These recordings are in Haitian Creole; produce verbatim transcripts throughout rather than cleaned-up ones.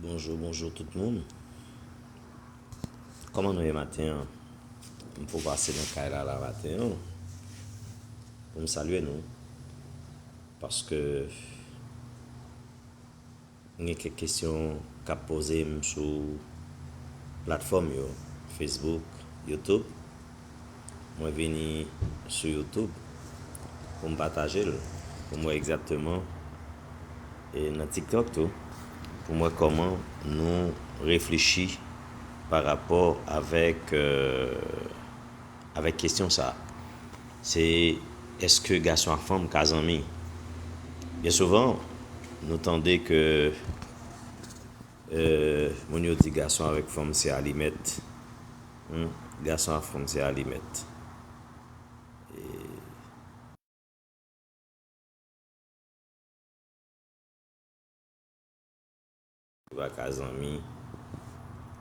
Bonjou, bonjou tout moun. Kòman nou ye maten an? M pou pase nan kay la la maten an pou m salye nou. Paske m gen kèk kesyon k ap poze m sou platfòm yo, Facebook, YouTube. Mwen vini sou YouTube pou m pataje l, pou m wè egzakteman, e nan TikTok tou, pou m wè kòman nou reflechi pa rapò avèk, euh, avèk kesyon sa a. Se, èske gason ak fanm ka zanmi? Byen souvan, nou tande ke, euh, moun yo di gason avèk fanm se alimèt. Hmm, gason ak fanm se alimèt. E yo pa ka zanmi,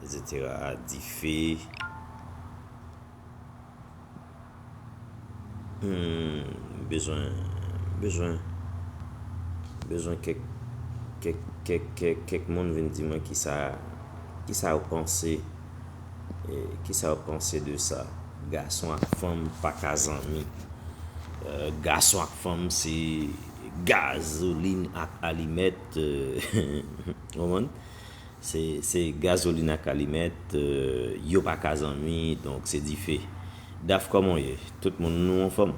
etsetera. Dife. Hmm, bezwen, bezwen, bezwen kèk, kèk, kèk, kèk, kèk moun vin di mwen kisa, kisa yo panse, e kisa yo panse de sa. Gason ak fanm pa ka zanmi. Euh, gason ak fanm se gazolin ak alimèt, euh, w konprann? Se, se gazolin ak alimèt, euh, yo pa ka zanmi, donk se dife. Daf, kòman w ye? Tout moun nou anfòm?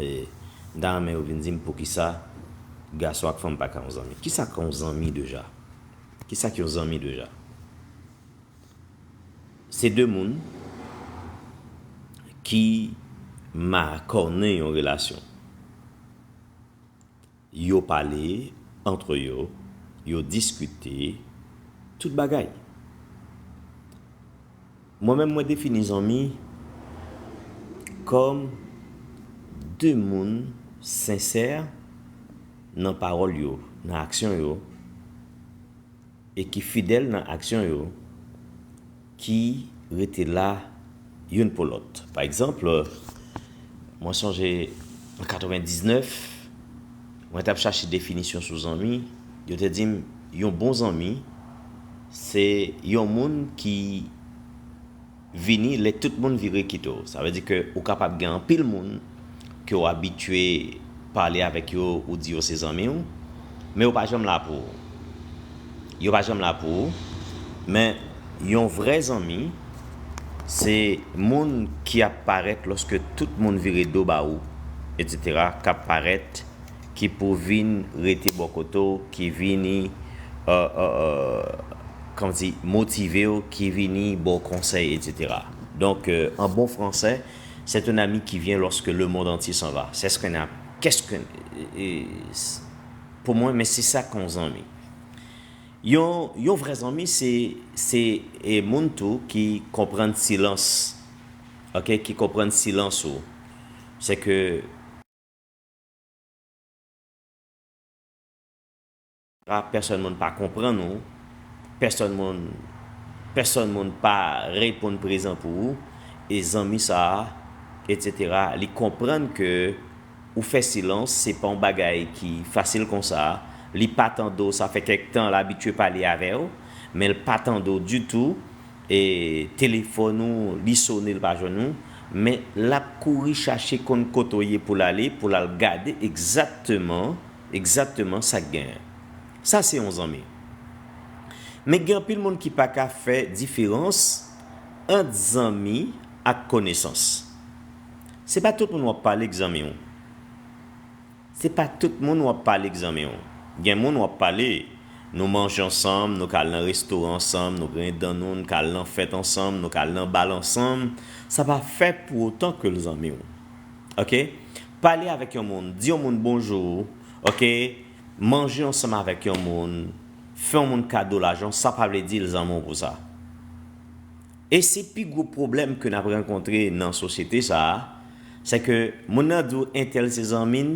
E, m ta renmen yo vin di m poukisa gason ak fanm pa ka yon zanmi. Kisa k yon zanmi deja? Kisa k yon zanmi deja? Se de moun ki makònen yon relasyon. Yo pale antre yo, yo diskite, tout bagay. Mwen menm, mwen defini zanmi kòm de moun sensè nan pawòl yo, nan aksyon yo, e ki fidèl nan aksyon yo, ki rete la youn pou lòt. Pa egzanp, mwen sonje an katrevendiznèf, mwen t ap chache definisyon sou zanmi, yo te di m, yon bon zanmi, se yon moun ki vini lè tout moun vire kite w. Sa vle di ke ou kapab gen anpil moun ke w abitye pale avèk yo, ou di yo se zanmi w, men yo pa janm la pou ou. Yo pa janm la pou ou, men yon vrè zanmi, se moun ki ap parèt lòske tout moun vire do ba ou, etsetera, k ap parèt, ki pou vin rete bò kote w, ki vini, euh, euh, euh, kòman di, motive w, ki vini ba w konsèy, etsetera. Donk, euh, en bon français, c'est un ami qui vient lorsque le monde entier s'en va. C'est ce qu'un a-, qu'est-ce qu'un, e, e, s-, pou mwen, men se sa k yon zanmi. Yon, yon vrè zanmi, se, se, e, moun tou ki konprann silans, oke, ki konprann silans ou. Se ke pa pèsòn moun pa konprann ou, pèsòn moun, pèsòn moun pa reponn prezan pou ou, e zanmi sa a, etsetera, li konprann ke ou fè silans, se pa yon bagay ki fasil konsa, li pa tande w, sa fè kèk tan l abitye pale avè w, men l pa tande w ditou, e telefòn ou, li sone, l pa jwenn ou, men l ap kouri chache konn kote w ye pou l ale, pou l al gade egzakteman, egzakteman sa k genyen. Sa se yon zanmi. Men gen anpil moun ki pa ka fè diferans ant zanmi ak konesans. Se pa tout moun w ap pale k zanmi w. Se pa tout moun w ap pale k zanmi w. Gen moun w ap pale, nou manje ansanm, nou ka al nan restoran ansanm, nou griyen dan nou, nou ka al nan fèt ansanm, nou ka al nan bal ansanm. Sa pa fè pou otan ke l zanmi w. Oke? Pale avèk yon moun, di yon moun bonjou, oke? Manje ansanm avèk yon moun, fè yon moun kado lajan, sa pa vle di l zanmi w pou sa. E se pi gwo pwoblèm ke n ap rankontre nan sosyete sa a, se ke moun nan di w entèl se zanmi n,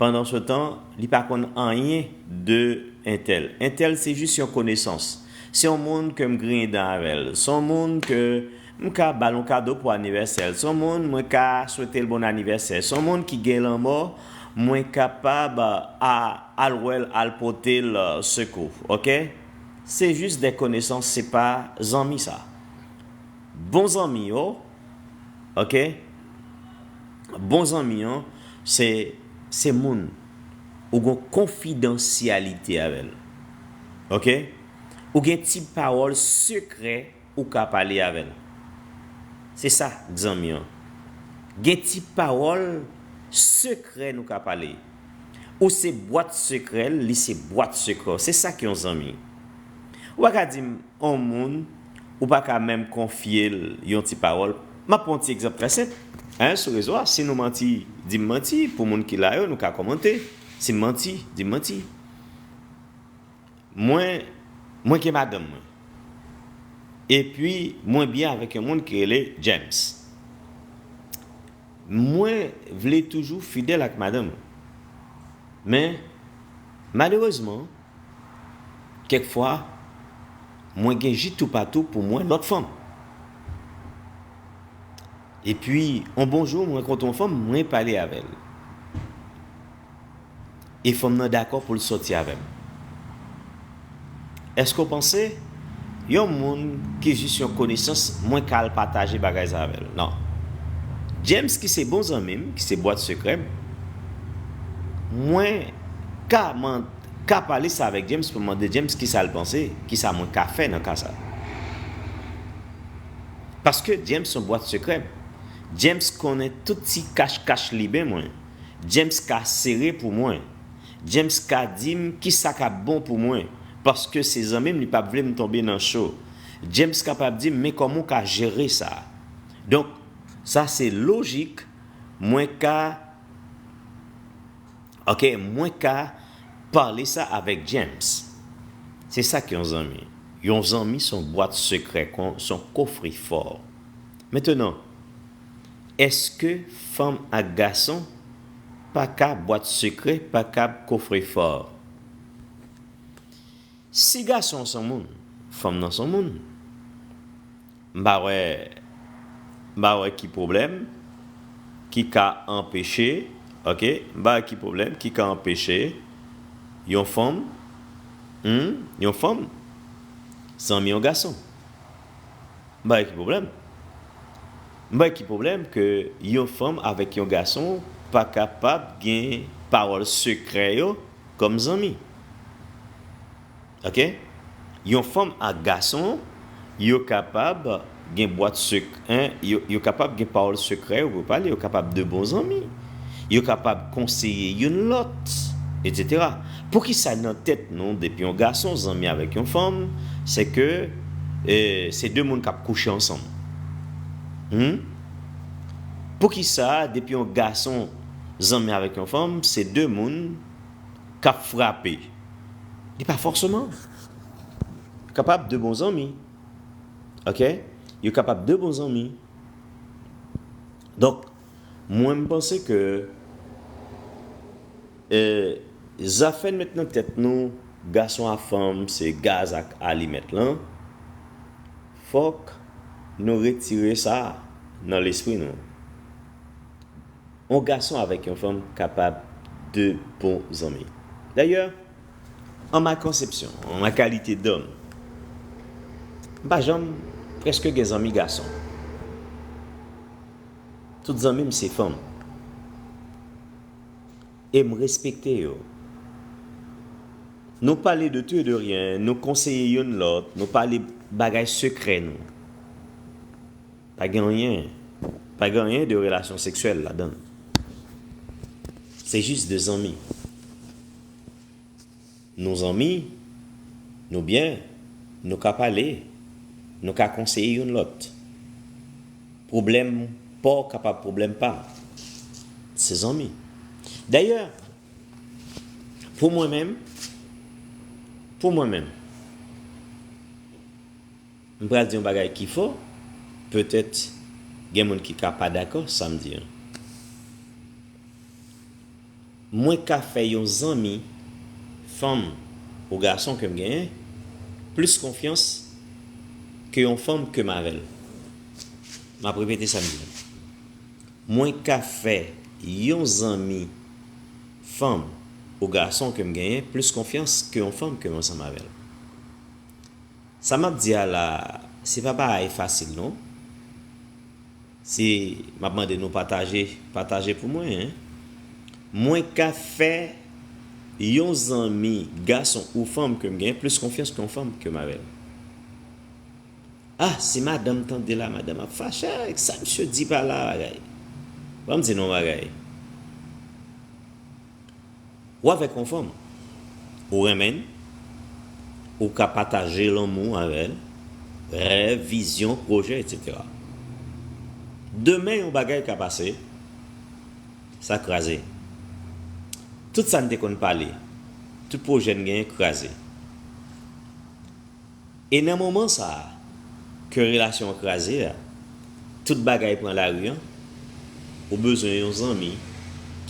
pandansetan, li pa konn anyen de entèl. Entèl se jis yon konesans. Se yon moun ke m griyen dan avè l. Se yon moun ke m ka ba l yon kado pou anivèsè l. Se yon moun mwen ka swete l bon anivèsè. Se yon moun ki gen lanmò, mwen kapab, a, al wè l, al pote l, euh, sekou. Oke? Se jis de konesans, se pa zanmi sa. Bon zanmi yo, ok? Bon zanmi yo, se, se moun ou gen konfidansyalite avè l. Ok? Ou gen ti pawòl sekrè ou ka pale avè l. Se sa k zanmi an. Gen ti pawòl sekrè nou ka pale. Ou se bwat sekrè l, li se bwat sekrè w. Se sa k yon zanmi. Ou pa ka di m, yon moun, ou pa ka menm konfye l yon ti pawòl. M ap pran yon ti egzanp trè senp. Hein, sou rezo a, si nou manti, di m manti, pou moun ki la yo, nou ka kòmante. Si m manti, di m manti. Mwen, mwen gen madanm mwen. Epi, mwen byen avèk yon moun ki rele James. Mwen vle toujou fidèl ak madanm mwen. Men, malerezman, kèkfwa, mwen gen ji toupatou pou mwen lòt fanm. Epi, yon bon jou, mwen kontre yon fanm, mwen pale avè l. E fanm nan dakò pou l sòti avè m. Èske w panse yon moun ki jis yon konesans, mwen ka al pataje bagay sa avè l? Non. James ki se bon zanmi m, ki se bwat sekrè m, mwen ka man-, ka pale sa avèk James pou mande James kisa l panse, kisa mwen ka fè nan ka sa. Paske James se yon bwat sekrè m. James konnen tout ti kach kach liben mwen. James ka sere pou mwen. James ka di m kisa k ap bon pou mwen. Paske se zanmi m, li p ap vle m tonbe nan cho. James kapab di m, men kòman w ka jere sa. Donk, sa se lojik, mwen ka, ok, mwen ka pale sa avèk James. Se sa k yon zanmi. Yon zanmi se yon bwat sekrè, kon, se yon kofrefò. Mentenan, èske fanm ak gason pa ka bwat sekrè, pa ka kofrefò? Si gason an se yon moun, fanm nan se yon moun, m pa wè, m pa wè ki pwoblèm ki ka anpeche, ok, m pa wè ki pwoblèm ki ka anpeche yon fanm, hmm, yon fanm, zanmi yon gason. M pa wè ki pwoblèm. M pa wè ki pwoblèm ke yon fanm avèk yon gason pa kapab gen pawòl sekrè yo kòm zanmi. Ok? Yon fanm ak gason, yo kapab gen bwat sek-, en, yo, yo kapab gen pawòl sekrè yo pou pale, yo kapab de bon zanmi. Yo kapab konseye youn lòt, etsetera. Poukisa nan tèt nou, depi yon gason zanmi avèk yon fanm, se ke, eh, se de moun k ap kouche ansanm? Hmm? Poukisa, depi yon gason zanmi avèk yon fanm, se de moun k ap frape? Li pa fòseman. Kapab de bon zanmi. Ok? Yo kapab de bon zanmi. Donk, mwen, m panse ke, eh, zafè n met nan tèt nou, gason ak fanm, se gaz ak alimèt lan, fòk nou retire sa nan lespri nou. Yon gason avèk yon fanm kapab de bon zanmi. Dayè, an ma konsepsyon, an ma kalite dòm, m pa janm prèske gen zanmi gason. Tout zanmi m se fanm. E m respekte yo. Nou pale de tout e de ryen, nou konseye youn lòt, nou pale bagay sekrè nou. Pa gen anyen, pa gen anyen de relasyon seksyèl ladan l. Se jis de zanmi. Nou zanmi, nou byen, nou ka pale, nou ka konseye youn lòt. Pwoblèm pa w kapab pwoblèm pa m. Se zanmi. Dayè, pou mwen menm, pou mwen menm, m pral di yon bagay ki fò, petèt gen moun ki ka pa dakò sa m di an. Mwen ka fè yon zanmi, fanm ou gason ke m genyen, plis konfyans ke yon fanm ke m avè l. M ap repete sa m di la. Mwen ka fè yon zanmi, fanm ou gason ke m genyen, plis konfyans ke yon fanm ke m ansanm avè l. Sa m ap di a la, se pa bagay fasil non. Se, m ap mande nou pataje, pataje pou mwen, en. Mwen ka fè yon zanmi, gason ou fanm ke m gen, plis konfyans ke yon fanm ke m avè l. Ah, si madanm tande la, madanm ap fache avèk sa misye di pa la bagay. Ban m di nou yon bagay. Ou avèk yon fanm, ou renmen l, ou ka pataje lanmou avè l, rèv, vizyon, pwojè, etsetera. Demen, yon bagay ka pase, sa kraze. Tout sa n te konn pale, tout pwojè n genyen kraze. E nan moman sa a, ke relasyon an kraze a, tout bagay pran lari an, ou bezwen yon zanmi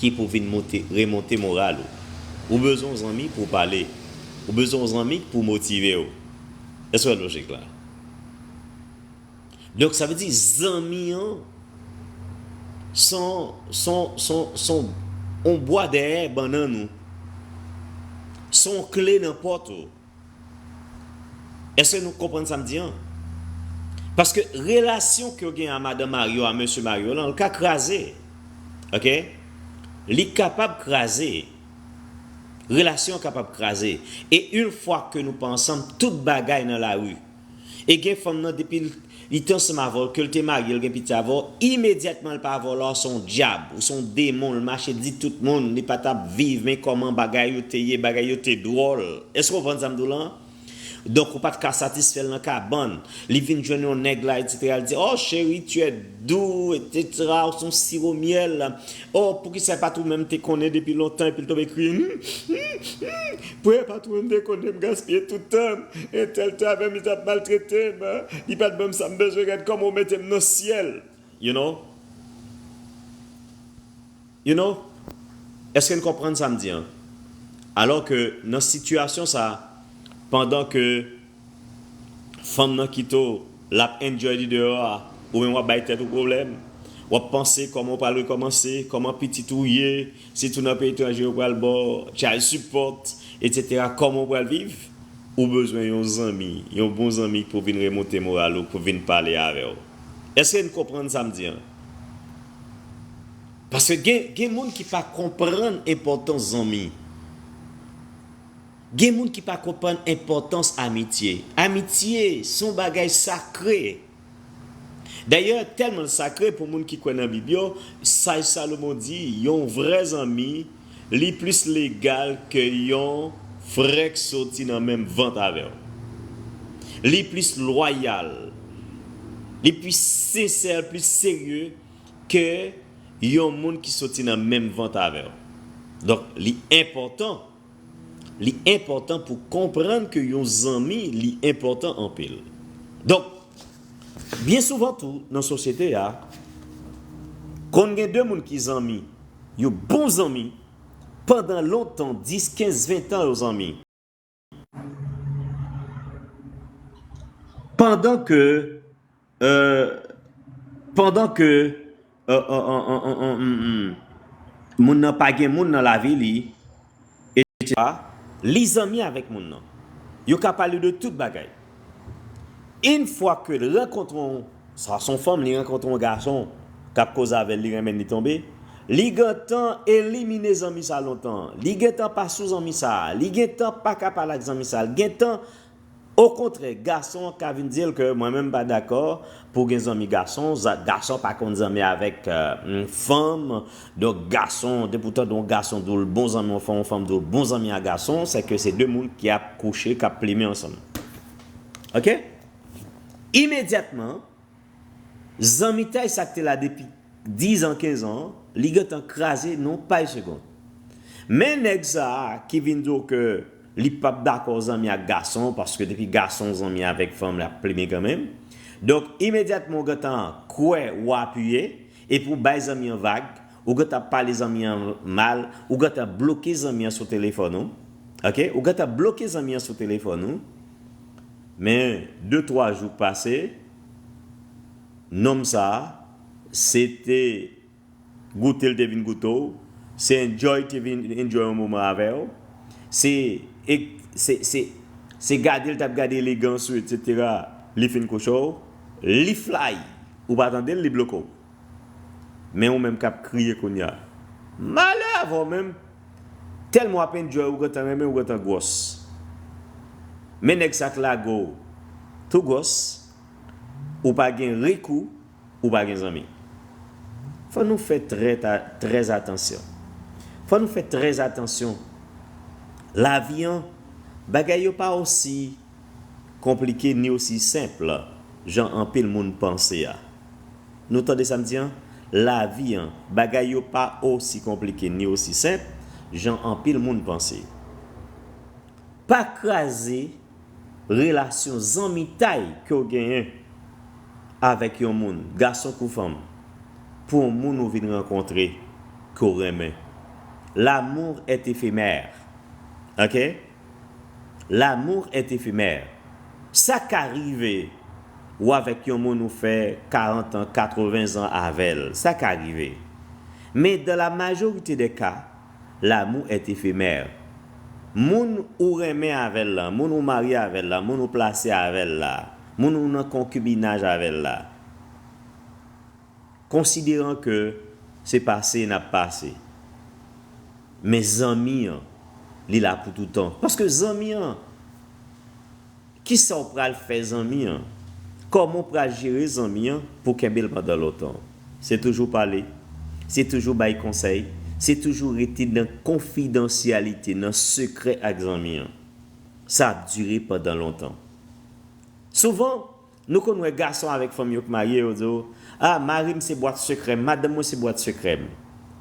ki pou vin monte, remonte moral ou. Ou bezwen yon zanmi pou pale. Ou bezwen yon zanmi pou motive w. Èske w wè lojik la? Donk, sa vle di zanmi an, son, son, son, son, on bwa dèyè bannann ou. Son kle nan pòt ou. Èske nou konprann sa m di an? Paske relasyon ke w gen a madanm mari w, a mesye mari w lan, l ka kraze. Oke? Li kapab kraze. Relasyon an kapab kraze. E yon fwa ke nou pa ansanm, tout bagay nan lari. E gen fanm nan, depi l, li te ansanm avè w, ke l te marye, l gen pitit avè w, imedyatman l pa avè w la, w se yon dyab, ou se yon demon, l mache di tout moun, li pa t ap viv, men kòman bagay yo te ye, bagay yo te dwòl. Èske w konprann sa m di w lan? Donk, ou pa t ka satisfè l nan kabann. Li vin jwenn yon nèg la, etsetera. Li di, "Oh, chérie, tu es doux, etsetera. Ou se yon siwo myèl. Oh, poukisa e pa t ou menm te konnen depi lontan?" Epi l tonbe kriye. "Hmm, hmm, hmm. Pou e pa t ou menm te konnen m gaspiye tout tan m. Entèl te avè m, li t ap maltrete m. Li pa t ban m sa m bezwen. Gad kòman ou mete m nan syèl." You know? You know? Èske n konprann sa m di an? Alò ke nan sitiyasyon sa, pandan ke fanm nan kite w, l ap enjoy li deyò a, ou menm w ap bay tèt ou pwoblèm. W ap panse kòman w pral rekòmanse, kòman pitit ou ye, sitou nan peyi etranje yo pral ba w child support, etsetera. Kòman w pral viv? Ou bezwen yon zanmi, yon bon zanmi pou vin remonte moral ou, pou vin pale avè w. Èske n konprann sa m di an? Paske gen, gen moun ki pa konprann enpòtans zanmi. Gen moun ki pa konprann enpòtans amitye. Amitye se yon bagay sakre. Dayè, tèlman l sakre pou moun ki kwè nan Bib yo, saj Salomon di, yon vrè zanmi, li plis legal ke yon frè k soti nan menm vant avè w. Li plis lwayal, li plis sensè, plis serye ke yon moun ki soti nan menm vant avè w. Donk, li enpòtan, li enpòtan pou konprann ke yon zanmi, li enpòtan anpil. Donk, byen souvan tou, nan sosyete a, konn gen de moun ki zanmi, yo bon zanmi, pandan lontan, dis, kenz, ven tan yo zanmi. Pandan ke, euh, pandan ke, euh, euh, euh, euh, euh, euh, mm, mm, moun nan pa gen moun nan lavi li, etsetera, li zanmi avèk moun nan. Yo ka pale de tout bagay. Yon fwa ke l rankontre yon, sa se yon fanm, li rankontre yon gason k ap koze avè l, li renmen l, li tonbe, li gentan elimine zanmi sa lontan. Li gentan pa sou zanmi sa. Li gentan pa ka pale ak zanmi sa. Li gentan, okontrè, gason an ka vin di l ke mwen menm m pa dakò pou gen zanmi gason. Za-, gason pa konn zanmi avèk, euh, fanm. Donk, gason, depi w tande yon gason di w l bon zanmi yon fanm, yon fanm di w l bon zanmi a gason, se ke se de moun ki ap kouche, k ap plimen ansanm. Oke? Imedyatman, zanmitay sa k te la depi diz an, kenz an, li gentan kraze nan yon pay segond. Men nèg sa a ki vin di w ke li p ap dakò zanmi ak gason, paske depi gason zanmi avèk fanm, l ap plimen kanmenm. Donk, imedyatman w gentan kwè ou apiye, epi w bay zanmi an vag, ou gentan pale zanmi an mal, ou gentan bloke zanmi an sou telefòn ou. Oke? Ou gentan bloke zanmi an sou telefòn ou. Men, de, twa jou k pase, nonm sa a, se te goute l te vin goute w, se enjoy te vin enjoy yon moman avè w, se, e, se, se Se gade l t ap gade elegans ou, etsetera. Li fin kouche w, li fly. Ou pa tande l, li bloke w. Men ou menm k ap kriye kounye a. Malè avè w menm. Tèlman w ap enjoy, ou gentan renmen, ou gentan gwòs. Men nèg sa k lage w tou gwòs, ou pa gen rekou, ou pa gen zanmi. Fò nou fè trè ta-, trè atansyon. Fò nou fè trè atansyon. Lavi an, bagay yo pa osi konplike ni osi senp jan anpil moun panse a. Nou tande sa m di an? Lavi an, bagay yo pa osi konplike ni osi senp jan anpil moun panse. Pa kraze relasyon zanmitay ke w genyen avèk yon moun, gason kou fanm, pou yon moun ou vin rankontre, ke w renmen. L'amour est éphémère. Ok? L'amour est éphémère. Sa ka rive, ou avèk yon moun ou fè karant an, katreven zan avè l. Sa ka rive. Men dans la majorité des cas, l'amour est éphémère. Moun ou renmen avè l la, moun ou marye avè l la, moun ou plase avè l la, moun ou nan konkibinaj avè l la, konsideran ke se pase n ap pase. Men zanmi an, li la pou toutan. Paske zanmi an, kisa w pral fè zanmi an? Kòman w pral jere zanmi an pou kenbe l pandan lontan? Se toujou pale, se toujou bay konsèy, se toujou rete nan konfidansyalite, nan sekrè ak zanmi an. Sa ap dire pandan lontan. Souvan, nou konn wè gason avèk fanm yo k marye, yo di w, "Ah, mari m se bwat sekrè m, madanm mwen se bwat sekrè m."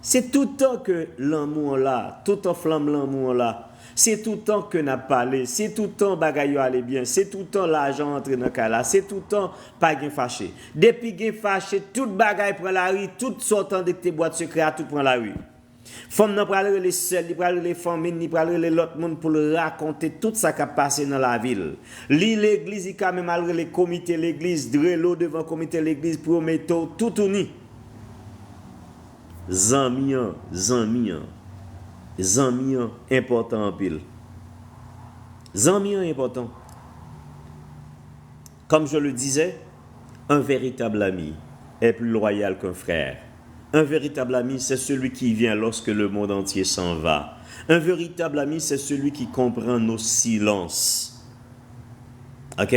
Se toutan ke lanmou an la, toutan flanm lanmou an la, se toutan ke n ap pale, se toutan bagay yo ale byen, se toutan lajan antre nan kay la, se toutan pa gen fache. Depi gen fache, tout bagay pran lari, tout sa w tande ki te bwat sekrè a, tout pran lari. Fanm nan pral rele sè l, li pral rele fanmi l, li pral rele lòt moun pou l rakonte tout sa k ap pase nan lavi l. Li legliz, li ka menm al rele komite legliz, rele w devan komite legliz pou yo mete w toutouni. Zanmi an, zanmi an, zanmi an enpòtan anpil. Zanmi an enpòtan. Comme je le disais, un véritable ami est plus loyal qu'un frère. Un véritable ami, c'est celui qui vient lorsque le monde entier s'en va. Un véritable ami, c'est celui qui comprend nos silences. Ok?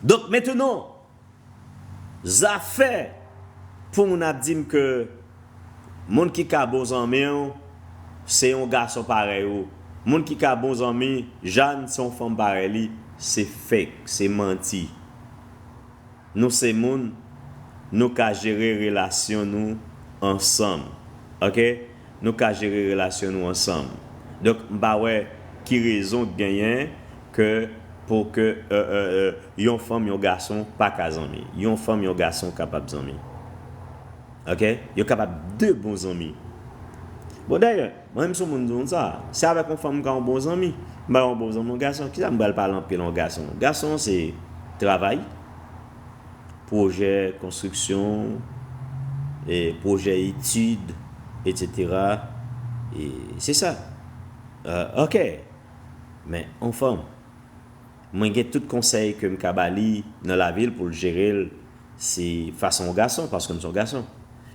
Donk, mentnan, zafè pou moun ap di m ke moun ki ka bon zanmi w, se yon gason parèy ou. Moun ki ka bon zanmi Jàn, se yon fanm parèy li, se fake, se manti. Nou se moun, nou ka jere relasyon nou ansanm. Ok? Nou ka jere relasyon nou ansanm. Donk, m pa wè ki rezon k genyen ke pou ke, euh, euh, euh, yon fanm, yon gason pa ka zanmi. Yon fanm, yon gason kapab zanmi. Ok? Yo kapab de bon zanmi. Bon, dayè, mwen menm se yon moun di nou sa. Se avèk yon fanm m ka yon bon zanmi. M pa yon bon zanmi yon gason. Kisa m pral pale anpil yon gason? Gason se travay, pwojè konstriksyon, e pwojè etid, etsetera. E se sa. Euh, ok. Men yon fanm, mwen gen tout konsèy ke m ka ba li nan lavi l pou l jere l, se fason yon gason, paske m se yon gason.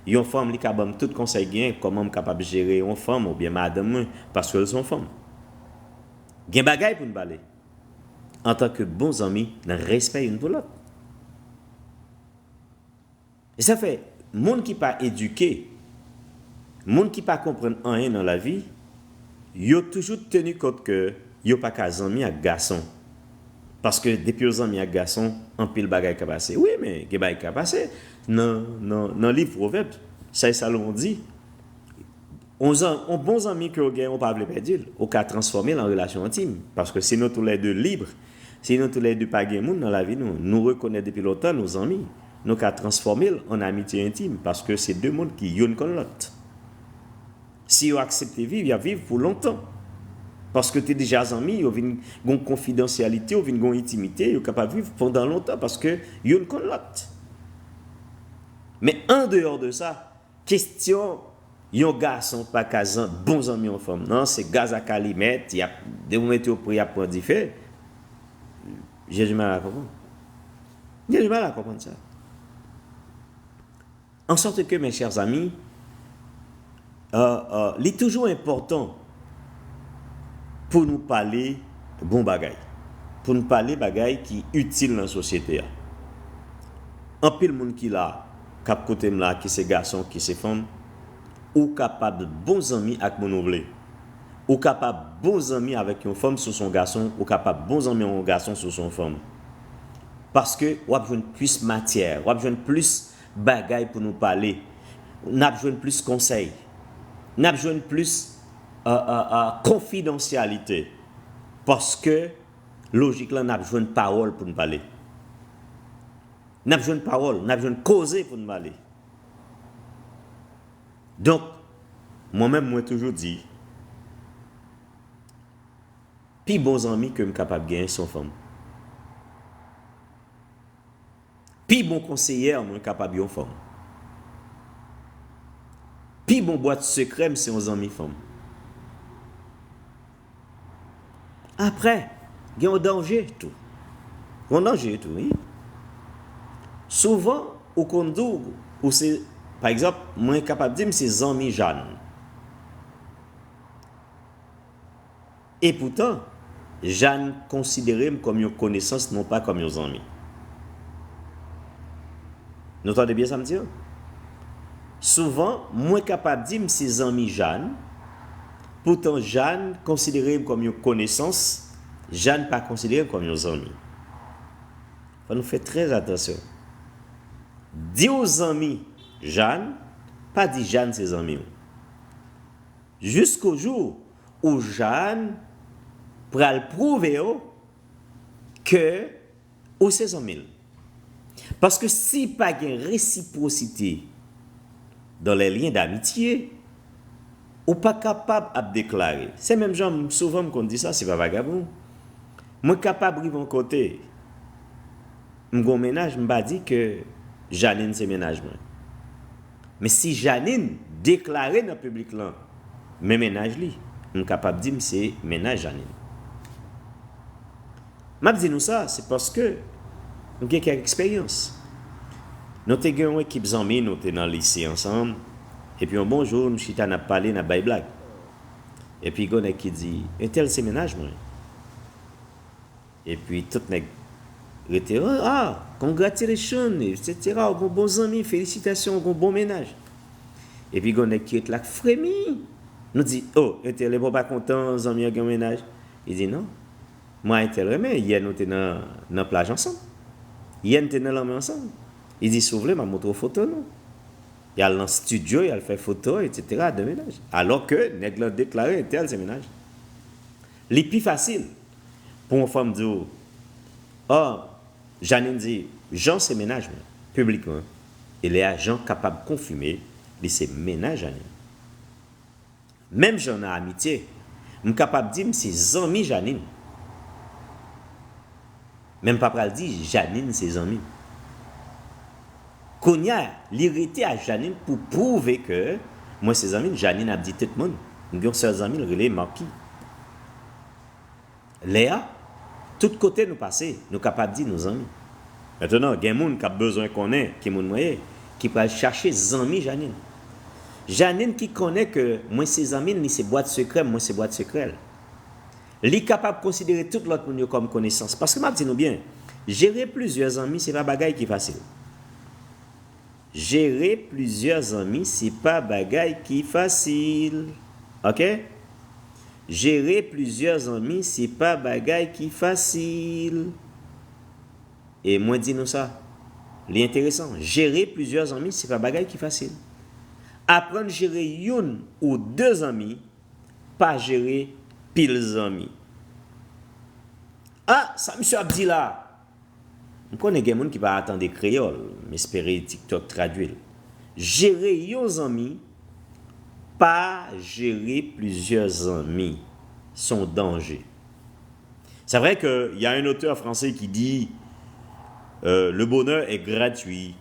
Yon fanm, li ka ban m tout konsèy gen, kòman m kapab jere yon fanm oubyen madanm mwen, paske l se yon fanm. Gen bagay pou n pale. Antanke bon zanmi, nan respè youn pou lòt. E sa fè, moun ki pa edike, moun ki pa konprann anyen nan lavi, yo toujou teni kont ke yo pa ka zanmi ak gason. Paske depi yo zanmi ak gason, anpil bagay ka pase. Wi, men gen bagay ka pase. Nan, nan, nan liv Pwovèb, sa e Salomon di, On zan-, on bon zanmi ke w gen, ou pa vle pèdi l. Ou ka transfòme l an relasyon entim. Paske si nou toulède lib, si nou toulède pa gen moun nan lavi nou, nou rekonèt depi lontan nou zanmi, nou ka transfòme l an amitye entim. Paske se de moun ki youn konn lòt. Si yo aksepte viv, y ap viv pou lontan. Paske te deja zanmi, yo vin gon konfidansyalite, yo vin gon entimite, yo kapab viv pandan lontan paske youn konn lòt. Men an deyò de sa, kesyon yon gason pa ka zan-, bon zanmi yon fanm, non, se gaz ak alimèt, y ap, de moman yo pre, y ap pran dife. J'ai du mal à comprendre. J'ai du mal à comprendre ça. En sorte que, mes chers amis, euh, euh, li toujou enpòtan pou nou pale bon bagay. Pou nou pale bagay ki itil nan sosyete a. Anpil moun ki la, k ap koute m la, ki se gason, ki se fanm, ou kapab bon zanmi ak moun ou vle. Ou kapab bon zanmi avèk yon fanm si w se yon gason, ou kapab bon zanmi yon gason si w se yon fanm. Paske w ap jwenn plis matyè, w ap jwenn plis bagay pou nou pale. N ap jwenn plis konsèy. N ap jwenn plis, euh, euh, euh, konfidansyalite. Paske, lojik lan, n ap jwenn pawòl pou n pale. N ap jwenn pawòl, n ap jwenn koze pou n pale. Donk, mwen menm, mwen toujou di, pi bon zanmi ke m kapab genyen se yon fanm. Pi bon konseyè mwen kapab yon fanm. Pi bon bwat sekrè m se yon zanmi fanm. Apre, gen yon danje tou. Gen yon danje tou, wi. Souvan, ou konn di w, ou se, pa egzanp, mwen kapab di m se zanmi Jàn. Epoutan, Jàn konsidere m kòm yon konesans, non pa kòm yon zanmi. Nou tande byen sa m di yo? Souvan, mwen kapab di m se zanmi Jàn, poutan Jàn konsidere m kòm yon konesans, Jàn pa konsidere m kòm yon zanmi. Fò nou fè trè atansyon. Di w zanmi Jàn, pa di Jàn se zanmi w. Jiskojou ou Jàn pral pwouve w ke ou se zanmi l. Paske si pa gen resipwosite dans les liens d'amitié, ou pa kapab ap deklare. Se menm jan m, souvan m konn di sa, se pa vagabon. Mwen kapab rive yon kote, m gon mennaj, m pa di ke Janine se mennaj mwen. Men si Janine deklare nan piblik lan, men mennaj li, m kapab di m se mennaj Janine. M ap di nou sa, se paske m gen kèk eksperyans. Nou te gen yon ekip zanmi, nou te nan lise ansanm, epi yon bon jou, nou chita, n ap pale, n ap bay blag. Epi gon nèg ki di, entèl se mennaj mwen. Epi tout nèg rete, ah, congratulations, et cetera. Ou gon bon zanmi, felisitasyon, ou gon bon mennaj. Epi gon nèg ki ret la k fremi. Nou di, oh, entèl, epi w pa kontan, zanmi an gen mennaj. Li di, non. Mwen a entèl renmen, yè nou te nan, nan plaj ansanm. Yè n te nan lanmè ansanm. Li di, si w vle, m a montre w foto nou. Y al nan estidyo, y al fè foto, et cetera, de mennaj. Alò ke nèg lan deklare entèl se mennaj. Li pi fasil pou yon fanm di w, oh, Janine di, Jean se mennaj mwen, piblikman. E lè a, Jean kapab konfime li se mennaj Janine. Menm jan nan amitye, m kapab di m se zanmi Janine. Men m pa pral di Janine se zanmi m. Kounye a, li rete a Janine pou pwouve ke mwen se zanmi l. Janine ap di tout moun. M gen yon sèl zanmi, l rele Marky. Lè a, tout kote nou pase, nou kapab di nou zanmi. Mentnan, gen moun k ap bezwen konnen ki moun mwen ye, ki pral chache zanmi Janine. Janine ki konnen ke mwen se zanmi l, li se bwat sekrè m, mwen se bwat sekrè l. Li kapab konsidere tout lòt moun yo kòm konesans. Paske m ap di nou byen, jere plizyè zanmi, se pa bagay ki fasil. Jere plizyè zanmi, se pa bagay ki fasil. Oke? Jere plizyè zanmi, se pa bagay ki fasil. E mwen di nou sa, li enteresan. Jere plizyè zanmi, se pa bagay ki fasil. Aprann jere youn ou de zanmi, pa jere pil zanmi. Ah, sa misye ap di la? M konnen gen moun ki pa tande kreyòl, m espere TikTok tradui l. Jere yon zanmi, pa jere plizyè zanmi. Se yon danje. C'est vrai qu'il y a un auteur français qui dit, euh, le bonheur est gratuit.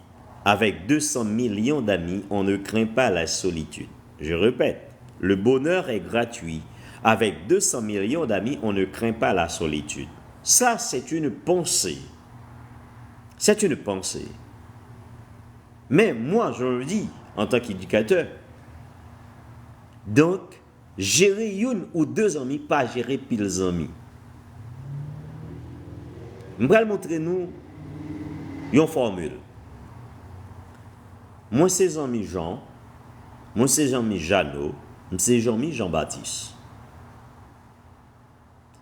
Avec deux cents millions d'amis, on ne craint pas la solitude. Je répète, le bonheur est gratuit. Avec deux cents millions d'amis, on ne craint pas la solitude. Ça, c'est une pensée. C'est une pensée. Mais moi, je le dis en tant qu'éducateur, donc, jere youn ou de zanmi, pa jere pil zanmi. M pral montre nou yon fòmil. Mwen se zanmi Jan, mwen se zanmi Jano, m se zanmi Janbatis.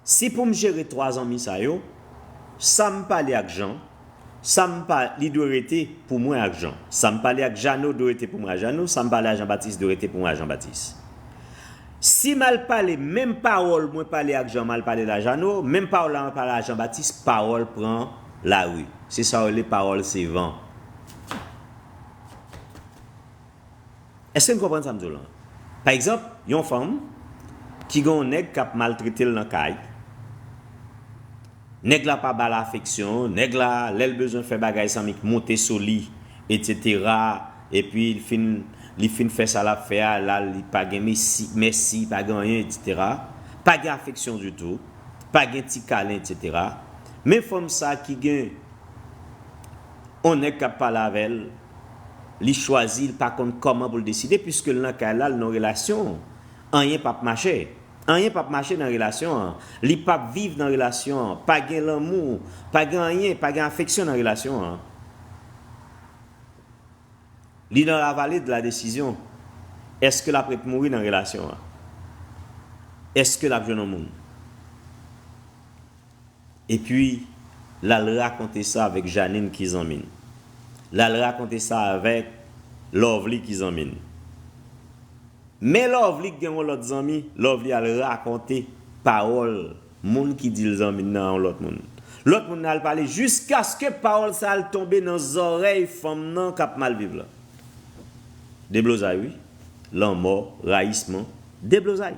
Si pou m jere twa zanmi sa yo, sa m pale ak Jan, sa m pa, li dwe rete pou mwen ak Jan. Sa m pale ak Jano dwe rete pou mwen ak Jano, sa m pale ak Janbatis dwe rete pou mwen ak Janbatis. Si m al pale menm pawòl mwen pale ak Jan, m al pale l a Jano, menm pawòl la mwen pale a Janbatis, pawòl pran lari. Se sa yo rele pawòl se van. Èske n konprann sa m di w lan? Pa egzanp, yon fanm ki gen yon nèg k ap maltrete l nan kay, nèg la pa ba l afeksyon, nèg la, lè l bezwen fè bagay, sanble l monte sou li, etsetera, epi l fin, li fin fè sa l ap fè a, la, li pa gen mesi, mèsi, pa gen anyen, etsetera. Pa gen afeksyon ditou, pa gen ti kalen, etsetera. Men fanm sa ki gen yon nèg k ap pale avè l, li chwazi, li pa konn kòman pou l deside, piske l nan kay la, l nan relasyon, anyen p ap mache. Anyen p ap mache nan relasyon an. Li p ap viv nan relasyon an. Pa gen lanmou, pa gen anyen, pa gen afeksyon nan relasyon an. Li nan la vallée de la décision. Èske l ap ret mouri nan relasyon an? Èske l ap jwenn yon moun? Epi, l al rakonte sa avèk Janine ki zanmi l. L al rakonte sa avèk Lovely ki zanmi l. Men Lovely ki gen yon lòt zanmi, Lovely al rakonte pawòl moun ki di l zanmi l nan a yon lòt moun. Lòt moun nan al pale jiskaske pawòl sa al tonbe nan zòrèy fanm nan k ap mal viv la. Deblozay, wi. Lanmò, rayisman, deblozay.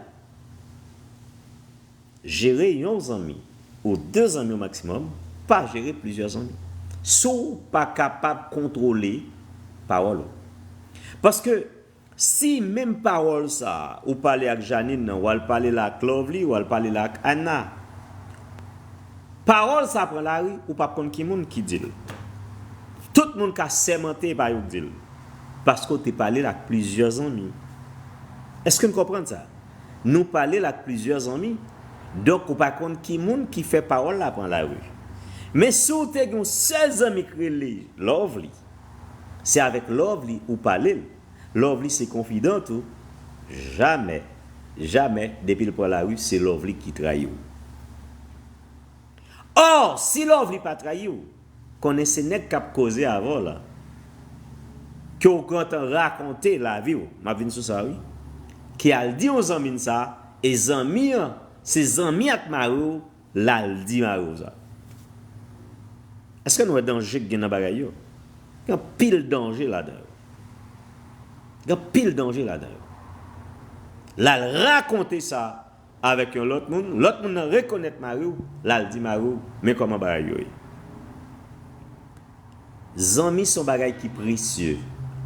Jere yon zanmi ou de zanmi o maksimòm, pa jere plizyè zanmi. Si w pa kapab kontwole pawòl ou. Paske si menm pawòl sa a, ou pale ak Janine nan, w al pale l ak Lovely, w al pale l ak Anna, pawòl sa a pran lari, ou p ap konn ki moun ki di l. Tout moun ka sèmante e pa yo k di l. Paske w te pale l ak plizyè zanmi. Èske n konprann sa? Nou pale l ak plizyè zanmi. Donk, ou pa konn ki moun ki fè pawòl la pran lari. Men si w te gen yon sèl zanmi k rele Lovely, se avèk Lovely ou pale l. Lovely se konfidant ou. Jamè, jamè, depi l pran lari, se Lovely ki trayi w. Ò, si Lovely pa trayi w, konnen se nèg k ap koze avè w la, ke w gentan rakonte lavi w, m ap vin sou sa, wi, ki al di yon zanmi l sa, e zanmi an, se zanmi ak mari w, l al di mari w sa. Èske nou wè danje k gen nan bagay yo? Gen anpil danje ladan yo. Gen anpil danje ladan yo. L al rakonte sa avèk yon lòt moun, lòt moun nan rekonèt mari w, l al di mari w, men kòman bagay yo ye. Zanmi se yon bagay ki presye.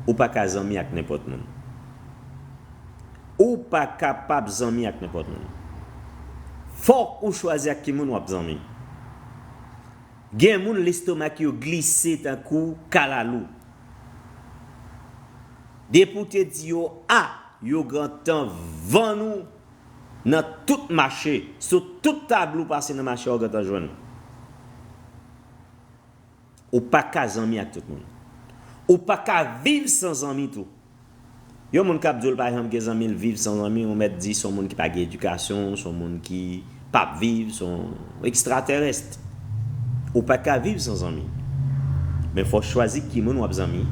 Ou pa ka zanmi ak nenpòt moun. Ou pa kapab zanmi ak nenpòt moun. Fòk ou chwazi ak ki moun w ap zanmi. Gen moun lestomak yo glise tankou kalalou. Depi w te di yo A, yo gentan vann ou nan tout mache, sou tout tablo w pase nan mache a, w gentan jwenn. Ou pa ka zanmi ak tout moun. Ou pa ka viv san zanmi tou. Yon moun k ap di w l pa janm gen zanmi, l viv san zanmi, ou mèt di se yon moun ki pa gen edikasyon, se yon moun ki p ap viv, se yon ekstratèrès. Ou pa ka viv san zanmi. Men fò w chwazi ki moun w ap zanmi.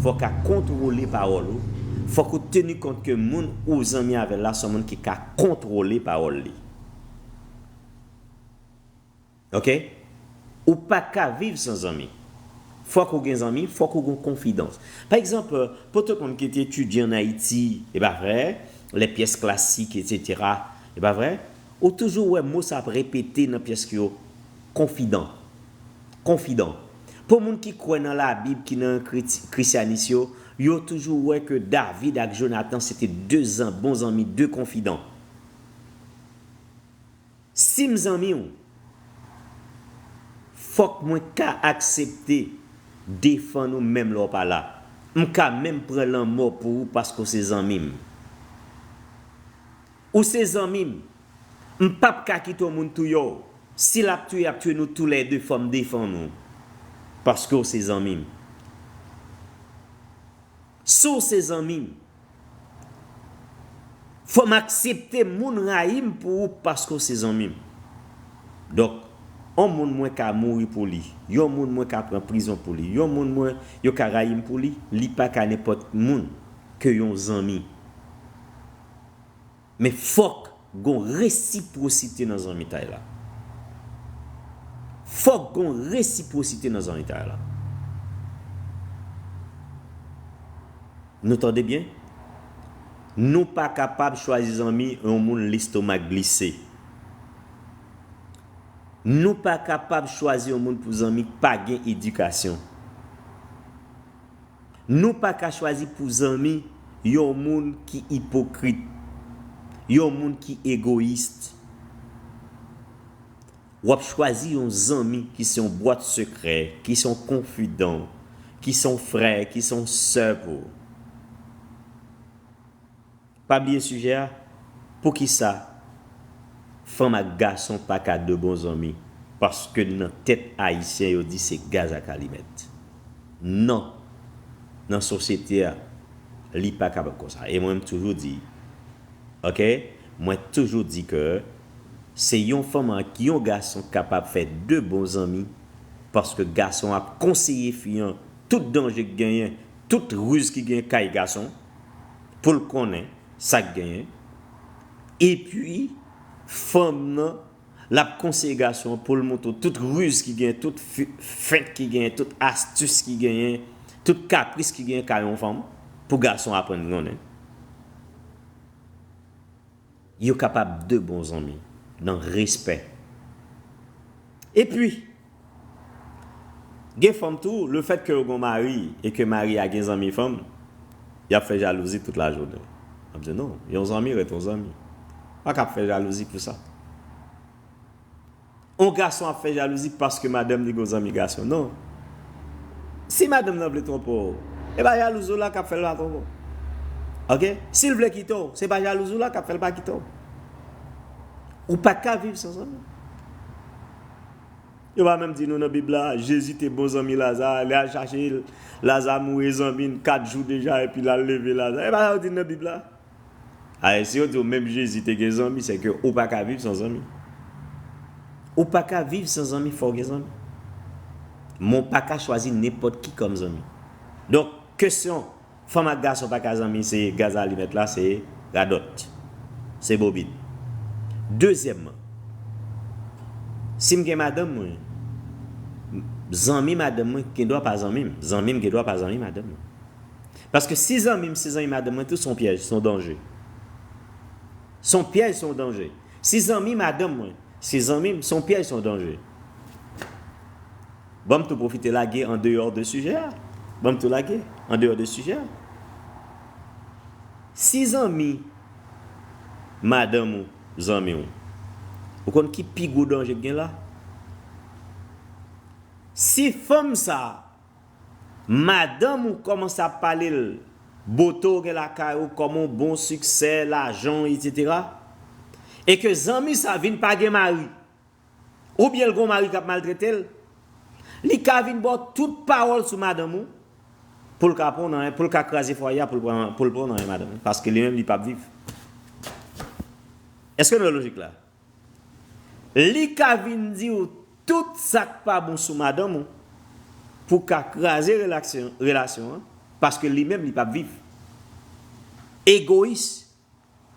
Fò w ka kontwole pawòl ou. Fòk ou teni kont ke moun ou zanmi avè l la se yon moun ki ka kontwole pawòl li. Oke? Ou pa ka viv san zanmi. Fòk ou gen zanmi, fòk ou gen konfidans. Pa egzanp, pou tout moun ki te etidye ann Ayiti, e pa vre, lè pyès klasik, etsetera, e pa vre, ou toujou wè mo sa ap repete nan pyès yo, konfidan. Konfidan. Pou moun ki kwè nan Labib, ki nan kriti-, krisyanis yo, yo toujou wè ke David ak Jonatan se te de zan-, bon zanmi, de konfidan. Si m zanmi w, Fòk mwen ka aksepte defann ou menm lè w pa la. M ka menm pran lanmò pou ou paske w se zanmi m. Ou se zanmi m. M p ap ka kite yon moun touye w. Si l ap touye, ap touye nou toulède, fò m defann ou. Paske w se zanmi m. Si w se zanmi m, fò m aksepte moun rayi m pou ou paske w se zanmi m. Donk, yon moun mwen ka mouri pou li, yon moun mwen ka pran prizon pou li, yon moun mwen, yo ka rayi m pou li, li pa ka nenpòt moun ke yon zanmi. Men fòk gon resipwosite nan zanmitay la. Fòk gon resipwosite nan zanmitay la. Nou tande byen? Nou pa kapab chwazi zanmi yon moun lestomak glise. Nou pa kapab chwazi yon moun pou zanmi ki pa gen edikasyon. Nou pa ka chwazi pou zanmi yon moun ki ipokrit, yon moun ki egoyis. W ap chwazi yon zanmi ki se yon bwat sekrè, ki se yon konfidan, ki se yon frè, ki se yon sè pou ou. Pa bliye sijè a. Poukisa fanm ak gason pa ka de bon zanmi? Paske nan tèt ayisyen, yo di se gaz ak alimèt. Non. Nan sosyete a, li pa kapab konsa. E mwen, m toujou di, oke? Mwen toujou di ke se yon fanm ak yon gason kapab fè de bon zanmi, paske gason ap konseye fi an tout danje ki genyen, tout riz ki genyen kay gason, pou l konnen sa k genyen. Epi, fanm nan, l ap konseye gason an pou l montre w tout riz ki genyen, tout fi-, fent ki genyen, tout astis ki genyen, tout kapris ki genyen kay yon fanm, pou gason aprann konnen. Yo kapab de bon zanmi, nan respè. Epi, gen fanm tou, lefètke yo gen mari e ke mari a gen zanmi fanm, y ap fè jalouzi tout lajounen. Y ap di, "Non, yon zanmi ret yon zanmi." Pa ka ap fè jalouzi pou sa. Yon gason ap fè jalouzi paske madanm li gen zanmi gason. Non. Si madanm nan vle twonpe w, e pa jalouz ou la k ap fè l pa twonpe w. Oke? Si l vle kite w, se pa jalouz ou la k ap fè l pa kite w. Ou pa ka viv san zanmi. Yo pa menm di nou nan Bib la, Jezi te bon zanmi Laza, li al chache Laza mouri zanmi n kat jou deja, epi l al leve Laza. E pa sa yo di n nan Bib la? Aè, si yo di w menm Jezi te gen zanmi, sèke ou pa ka viv san zanmi. Ou pa ka viv san zanmi, fò w gen zanmi. Men w pa ka chwazi nenpòt ki kòm zanmi. Donk, kesyon fanm ak gason pa ka zanmi, se gaz alimèt la, se radòt. Se bobin. Dezyèmman, si m gen madanm mwen, zanmi madanm mwen gen dwa pa zanmi m. Zanmi m gen dwa pa zanmi madanm mwen. Paske si zanmi m se zanmi madanm mwen tou, se yon pyèj, se yon danje. Se yon pyèj, se yon danje. Si zanmi madanm mwen se zanmi m, se yon pyèj, se yon danje. Ban m tou pwofite lage an deyò de sijè a. Ban m tou lage an deyò de sijè a. Si zanmi madanm ou zanmi w, ou konn ki pi gwo danje k gen la? Si fanm sa a, madanm ou kòmanse ap pale l, bote w gen lakay ou, kòman w bon, siksè, lajan, etsetera, e ke zanmi sa vin pa gen mari, oubyen l gen yon mari k ap maltrete l, li ka vin ba w tout pawòl sou madanm ou, pou l ka pran w nan, pou l ka kraze fwaye a, pou l pran, pou l pran w nan men madanm ou, paske li menm li p ap viv. Èske nou wè lojik la? Li ka vin di w tout sa k pa bon sou madanm ou pou ka kraze relasyon, relasyon an, paske li menm li p ap viv. Egoyis.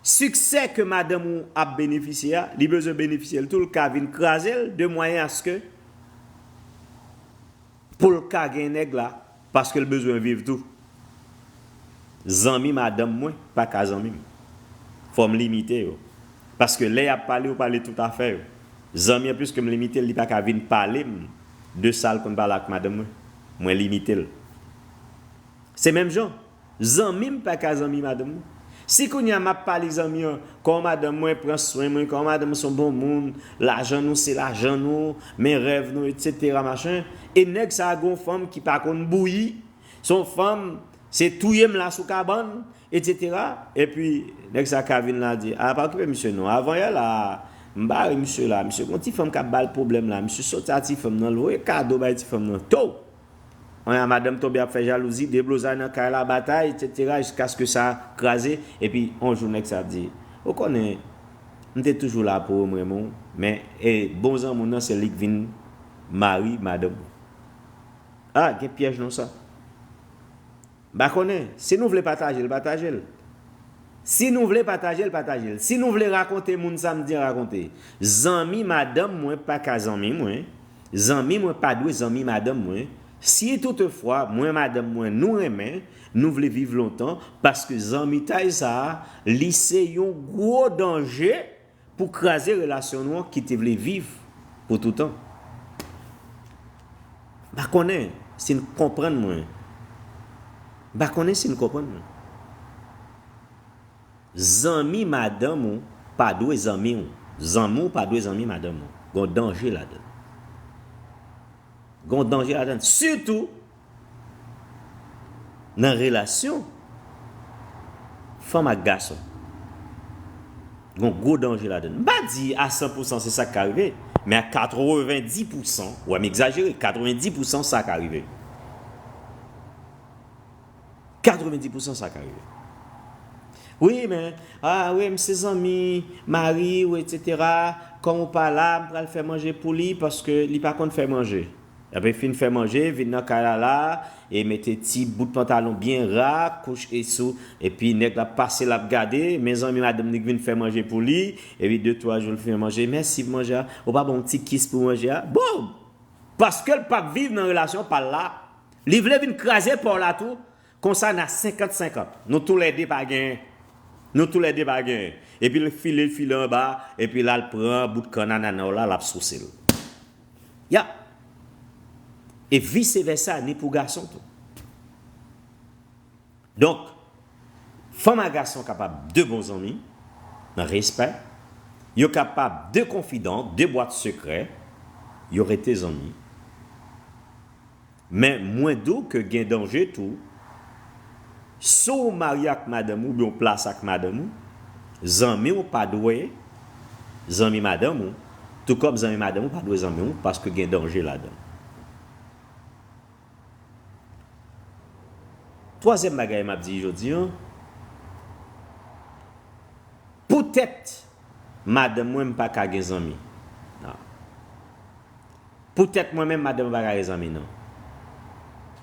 Siksè ke madanm ou ap benefisye a, li bezwen benefisye l tou, l ka vin kraze l de mwayen aske pou l ka gen nèg la, paske l bezwen viv tou. Zanmi madanm mwen pa ka zanmi m. Fò m limite yo. Paske lè y ap pale, yo pale tout afè yo. Zanmi an, pliske m limite l, li pa ka vin pale m de sa l konn pale ak madanm mwen. Mwen limite l. Se menm jan, zanmi m pa ka zanmi madanm mwen. Si kounye a m ap pale zanmi an, kòman madanm mwen pran swen mwen, kòman madanm mwen se yon bon moun, lajan nou se lajan nou, men rèv nou, etsetera, machin, e nèg sa a gen yon fanm ki pa konn bouyi, se yon fanm, se touye m la sou kabann, etsetera. Epi, nèg sa ka vin la di, a, pa okipe misye non. Avan yè la, m bare misye la, misye gon ti fanm k ap ba l pwoblèm la, misye soti a ti fanm nan, l voye kado bay ti fanm nan tou. Kounye a madanm tonbe ap fè jalouzi, deblozay nan kay la, batay, etsetera, jiskaske sa kraze. Epi, yon jou, nèg sa ap di, ou konnen, m te toujou la pou ou, m renmen w, men, e, bon zanmi w nan, se li k vin mari madanm ou. A, gen pyèj nan sa. M pa konnen. Si nou vle pataje l, pataje l. Si nou vle pataje l, pataje l. Si nou vle rakonte moun sa m di an, rakonte. Zanmi madanm mwen pa ka zanmi mwen. Zanmi mwen pa dwe zanmi madanm mwen. Si toutefwa, mwen, madanm mwen, nou renmen, nou vle viv lontan, paske zanmitay sa a, li se yon gwo danje pou kraze relasyon nou an ki te vle viv pou toutan. M pa konnen si n konprann mwen. M pa konnen si n konprann mwen. Zanmi madanm ou pa dwe zanmi w. Zanmi w pa dwe zanmi madanm ou. Gon danje ladan l. Gon danje ladan l. Sitou nan relasyon fanm ak gason. Gon gwo danje ladan l. M pa di a san pousan se sa k ka rive, men a katrevenndis pousan, wè m egzajere, katrevenndis pousan sa ka rive. Katrevenndis pousan sa ka rive. Wi, men, a, wi, m se zanmi mari w, etsetera. Kòm ou pa la, m pral fè manje pou li paske li pa konn fè manje. Epi fin fè manje, vin nan kay la la, e mete ti bout pantalon byen ra, kouch e sou, epi nèg la pase l ap gade, men zanmi madanm li k vin fè manje pou li, epi de twa jou l fè manje, mèsi pou manje a, ou pa ban m yon ti kis pou manje a? Bon! Paske l p ap viv nan relasyon pa l la, li vle vin kraze pa w la tou, konsa n a senkant senkant. Nou toulède pa genyen. Nou toulède pa genyen. Epi l file, l file anba, epi l al pran bout kannannan w la, l ap souse l. Ya. E vise vèsa, ni pou gason tou. Donk, fanm ak gason kapab de bon zanmi, nan respè. Yo kapab de konfidan, de bwat sekrè. Yo rete zanmi. Men mwen di w ke gen danje tou. Si w marye ak madanm ou, oubyen w plase ak madanm ou, zanmi w pa dwe zanmi madanm ou, tou kòm zanmi madanm ou pa dwe zanmi w, paske gen danje ladan l. Twazyèm bagay m ap di jodi an, poutèt madanm mwen m pa ka gen zanmi. Non. Poutèt mwen menm, madanm mwen pa ka gen zanmi, non.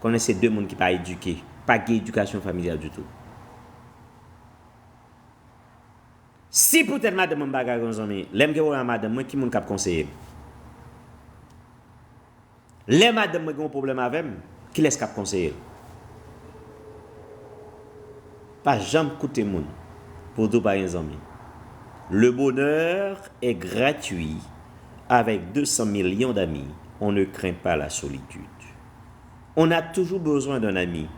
Konnen se de moun ki pa edike, pa gen edikasyon familyal ditou. Si poutèt madanm mwen m pa ka gen zanmi, lè m gen pwoblèm ak madanm mwen, ki moun k ap konseye m? Lè madanm mwen gen yon pwoblèm avè m, kilès k ap konseye l? Pa janm koute moun pou w di w pa gen zanmi. Le bonheur est gratuit. Avec deux cents millions d'amis, on ne craint pas la solitude. On a toujours besoin d'un ami.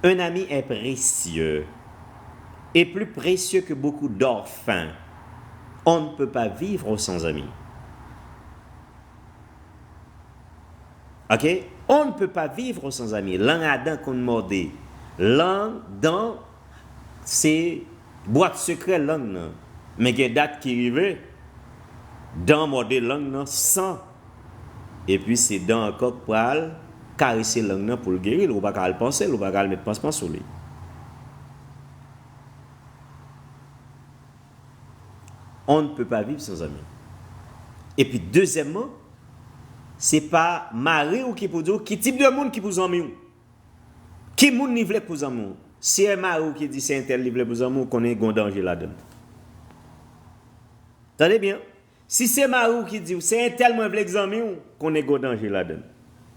Un ami est précieux, et plus précieux que beaucoup d'or fin. On ne peut pas vivre sans ami. Ok? On ne peut pas vivre sans ami. Lang a dan konn mòde. Lang, dan, se bwat sekrè lang nan. Men gen dat ki rive, dan mòde lang nan san. Epi se dan ankò k pral karese lang nan pou l geri l. Ou pa ka al panse l, ou pa ka al met pansman sou li. On ne peut pas vivre sans ami. Epi dezyèmman, se pa mari w ki pou di w ki tip de moun ki pou zanmi w. Ki moun li vle pou zanmi w. Si se mari w ki di se entèl li vle pou zanmi w, konnen gon danje ladan l. Tande byen. Si se mari w ki di w se entèl mwen vle k zanmi w, konnen gon danje ladan l.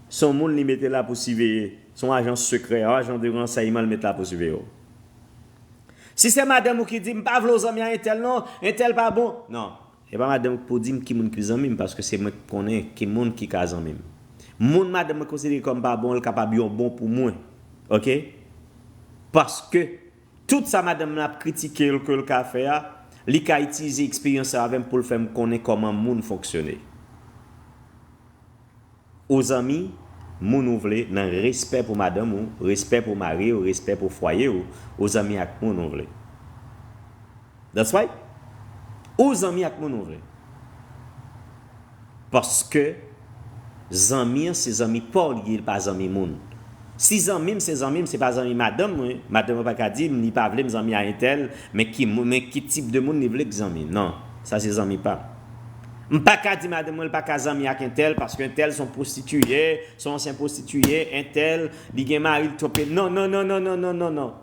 Se yon moun li mete la pou siveye, se yon ajan sekrè, yon ajan de ransèyman l met la pou siveye w. Si se madanm ou ki di, "M pa vle w zanmi a entèl non, entèl pa bon." Non, e pa madanm ou ki pou di m ki moun ki zanmi m, paske se mwen ki konnen ki moun ki ka zanmi m. Moun madanm mwen konsidere kòm pa bon, l kapab yon bon pou mwen. Ok? Paske Tout sa madanm nan ap kritike l ke l ka fè a, li ka itilize eksperyans sa avè m pou l fè m konnen kòman moun fonksyone. Ou zanmi, moun ou vle nan respè pou madanm ou, respè pou mari w, respè pou fwaye w, ou zanmi ak moun ou vle. That's right. Ou zanmi ak moun ou vle. Paske zanmi an se zanmi pa w li ye, li pa zanmi moun. Si zanmi m se zanmi m, se pa zanmi madanm mwen, madanm mwen pa ka di m li pa vle m zanmi a entèl, men ki, men ki tip de moun li vle k zanmi. Non, sa se zanmi pa m. M pa ka di madanm mwen li pa ka zanmi ak entèl, paske entèl se yon pwostitiye, se yon ansyen pwostitiye, entèl, li gen mari, li twonpe. Non, non, non, non, non, non, non, non.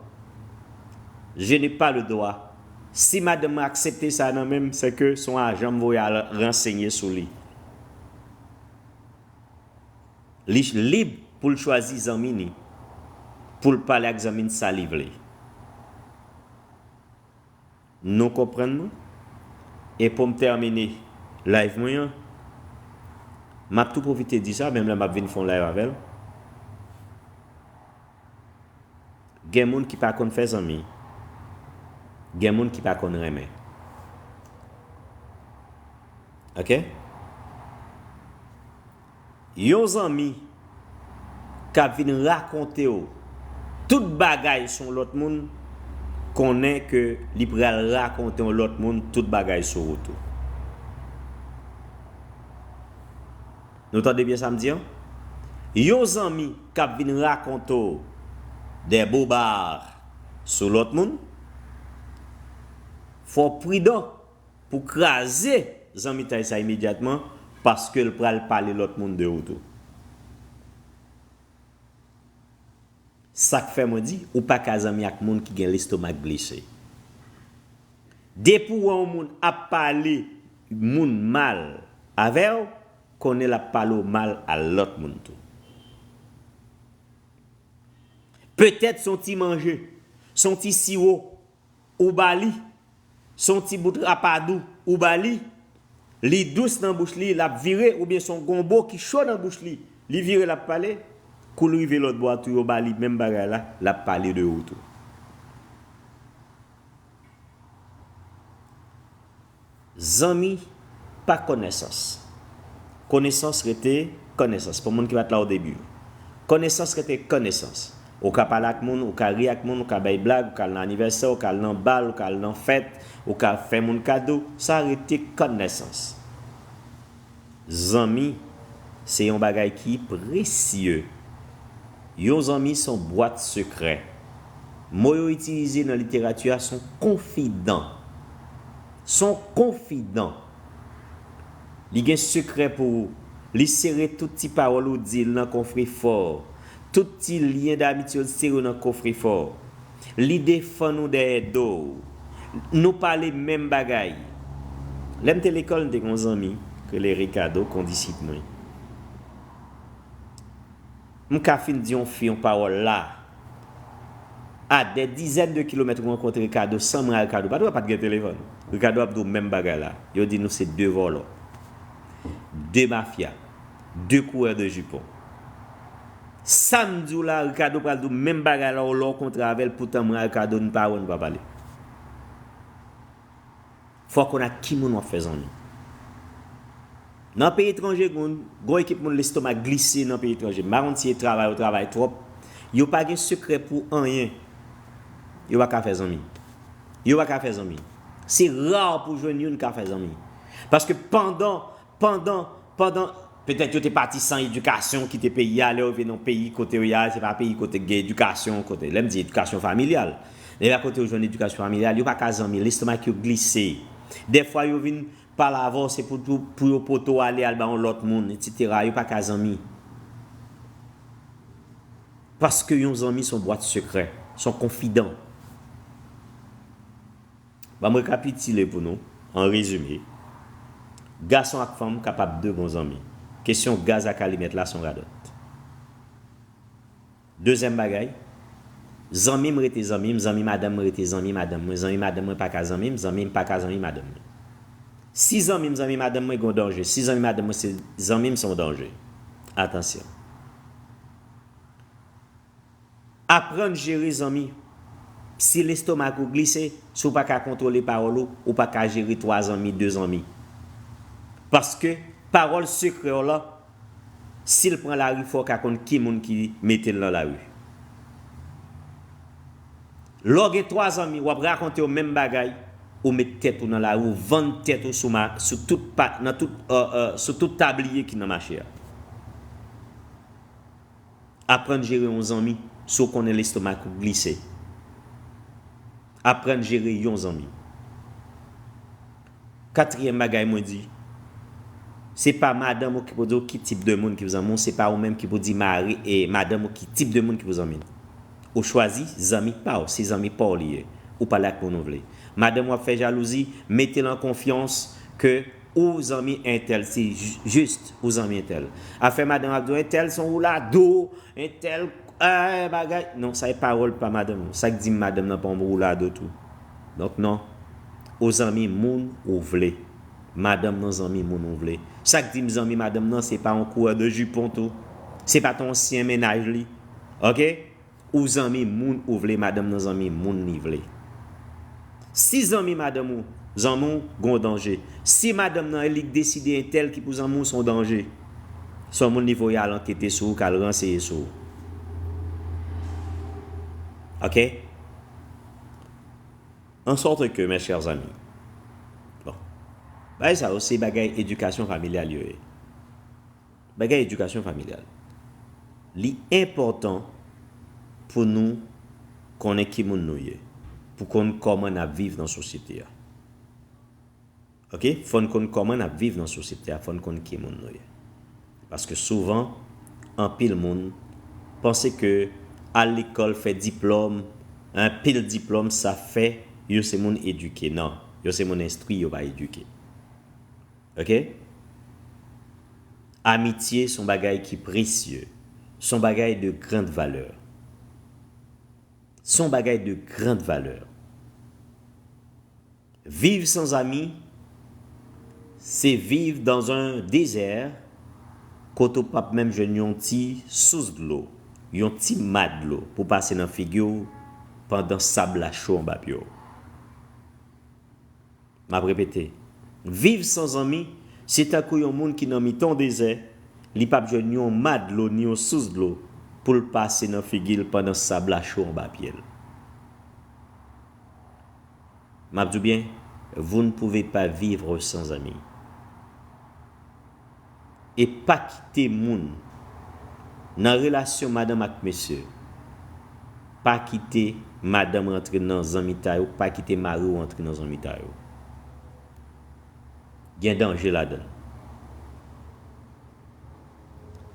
Je n'ai pas le droit. Si madanm mwen aksepte sa nan men m, se ke se yon ajan m voye al ransenye sou li. Li lib pou l chwazi zanmi ni, pou l pale ak zanmi n sa li vle. Nou konprann mwen? E pou m tèmine live mwen an, m ap tou pwofite di sa, menm lè m ap vin fè yon live avè l. Gen moun ki pa konn fè zanmi. Gen moun ki pa konn renmen. Ok? Yon zanmi k ap vin rakonte w tout bagay sou yon lòt moun, konnen ke li pral rakonte yon lòt moun tout bagay sou ou tou. Nou tande byen sa m di an? Yon zanmi k ap vin rakonte w de bobar sou lòt moun, fò w pridan pou kraze zanmitay sa imedyatman, paske l pral pale lòt moun de ou tou. Sa k fè mwen di, ou pa ka zanmi ak moun ki gen lestomak glise. Depi w wè yon moun ap pale moun mal avè w, konnen l ap pale w mal a lòt moun tou. Petèt se yon ti manje, se yon ti siwo ou ba li, se yon ti bout rapadou ou ba li, li dous nan bouch li, l ap vire, oubyen se yon gonbo ki cho nan bouch li, li vire l ap pale, kou l rive lòt bò a tou yo ba li menm bagay la, l ap pale de ou tou. Zanmi pa konesans. Konesans rete konesans. Pou moun ki pa t la o debi. Konesans rete konesans. Ou ka pale ak moun, ou ka ri ak moun, ou ka bay blag, ou ka al nan anivèsè, ou ka al nan bal, ou ka al nan fèt, ou ka fè moun kado, sa rete konesans. Zanmi, se yon bagay ki presye. Yon zanmi se yon bwat sekrè. Mo yo itilize nan literati a se yon konfidan. Se yon konfidan. Li gen sekrè pou ou. Li sere tout ti pawòl ou di l nan kofrefò. Tout ti lyen damitye ou sere nan kofrefò. Li defann ou dèyè do w. Nou pale menm bagay. Lè m te lekòl, m te gen yon zanmi k rele Ricardo, kondisip mwen. M ka fin di yon fi yon pawòl la. A dè dizèn de kilomèt ou rankontre Ricardo san mwen a Ricardo. Pa t wè pa t gen telefòn. Ricardo ap di w menm bagay la. Yo di nou se de vòlò. De mafya. De kourè de jipon. Sa m di w la, Ricardo pral di w menm bagay la, w lè w kontre avè l, poutan mwen a Ricardo, nou pa wè, nou pa pale. Fò w konn ak ki moun w ap fè zanmi. Nan peyi etranje, gon, gon ekip moun lestomak glise nan peyi etranje. M pa konn si e travay yo travay twòp. Yo pa gen sekrè pou anyen. Yo pa ka fè zanmi. Yo pa ka fè zanmi. Se ra pou jwenn youn ka fè zanmi. Paske pandan, pandan, pandan, petèt yo te pati san edikasyon, kite peyi a, lè yo vin nan peyi kote yo ye a, se pa peyi kote gen edikasyon, kote, lè m di edikasyon familyal. Lè yo kote yo jwenn edikasyon familyal, yo pa ka zanmi, lestomak yo glise. Dèfwa yo vin pale avè w, se pou, pou, pou yo pote w ale al ba yon lòt moun, etsetera. Yo pa ka zanmi. Paske yon zanmi se yon bwat sekrè, se yon konfidan. Ban m rekapitile pou nou, an rezime. Gason ak fanm kapab de bon zanmi. Kesyon gaz ak alimèt la se yon radòt. Dezyèm bagay, zanmi m rete zanmi m, zanmi madanm mwen rete zanmi madanm mwen, zanmi madanm mwen pa ka zanmi m, zanmi m pa ka zanmi madanm mwen. Si zanmi m zanmi madanm mwen, gen yon danje. Si zanmi madanm mwen se zanmi m, se yon danje. Atansyon. Aprann jere zanmi. Si lestomak ou glise, si w pa ka kontwole pawòl ou, ou pa ka jere twa zanmi, de zanmi. Paske pawòl sekrè w lan, si l pran lari, fò w ka konn ki moun ki mete l nan lari. Lè w gen twa zanmi, w ap rakonte yo menm bagay, ou met tèt ou nan lari, ou vann tèt ou sou ma, sou tout pa, nan tout, euh, euh, sou tout tabliye ki nan mache a. Aprann jere yon zanmi, si w konnen lestomak ou glise. Aprann jere yon zanmi. Katriyèm bagay mwen di, se pa madanm ou ki pou di w ki tip de moun ki pou zanmi w, se pa ou menm ki pou di mari e madanm ou ki tip de moun ki pou zanmi l. Ou chwazi zanmi pa w, se zanmi pa w li ye. Ou pale ak moun ou vle. Madanm w ap fè jalouzi, mete l an konfyans ke ou zanmi entèl, se jis ou zanmi entèl. Afè madanm ap di w entèl se yon woulado, entèl, eh, bagay. Non, sa e pawòl pa madanm ou. Sa k di m madanm nan pa yon woulado tou. Donk non, ou zanmi moun ou vle. Madanm nan zanmi moun ou vle. Sa k di m zanmi madanm nan se pa yon kourè de jipon tou. Se pa t yon ansyen mennaj li. Oke? Ou zanmi moun ou vle, madanm nan zanmi moun li vle. Si zanmi madanm ou, zanmi w, gon danje. Si madanm nan e li k deside entèl ki pou zanmi w, se yon danje. Se yon moun li voye al ankete sou ou, k al ranseye sou ou. Oke? En sorte que, mes chers amis, bon, bagay sa yo se bagay edikasyon familyal yo ye. Bagay edikasyon familyal. Li enpòtan pou nou konnen ki moun nou ye, pou konn kòman n ap viv nan sosyete a. Oke? Fò n konn kòman n ap viv nan sosyete a, fò n konn ki moun nou ye. Paske souvan, anpil moun panse ke al lekòl, fè diplòm, anpil diplòm, sa fè yo se moun edike. Non, yo se moun enstwi, yo pa edike. Oke? Amitye se yon bagay ki presye, se yon bagay de grande valeur. Se yon bagay de grande valeur. Viv san zanmi, se viv dans un désert kote w p ap menm jwenn yon ti sous dlo, yon ti ma dlo pou pase nan figi w pandan sab la cho anba pye w. M ap repete, viv san zanmi, se tankou yon moun ki nan mitan yon dezè, li p ap jwenn yon ma dlo ni yon sous dlo pou l pase nan figi l pandan sab la cho anba pye l. M ap di w byen, vous ne pouvez pas vivre sans amis. E pa kite moun nan relasyon madanm ak mesye. Pa kite madanm rantre nan zanmitay ou, pa kite mari w rantre nan zanmitay ou. Gen danje ladan l.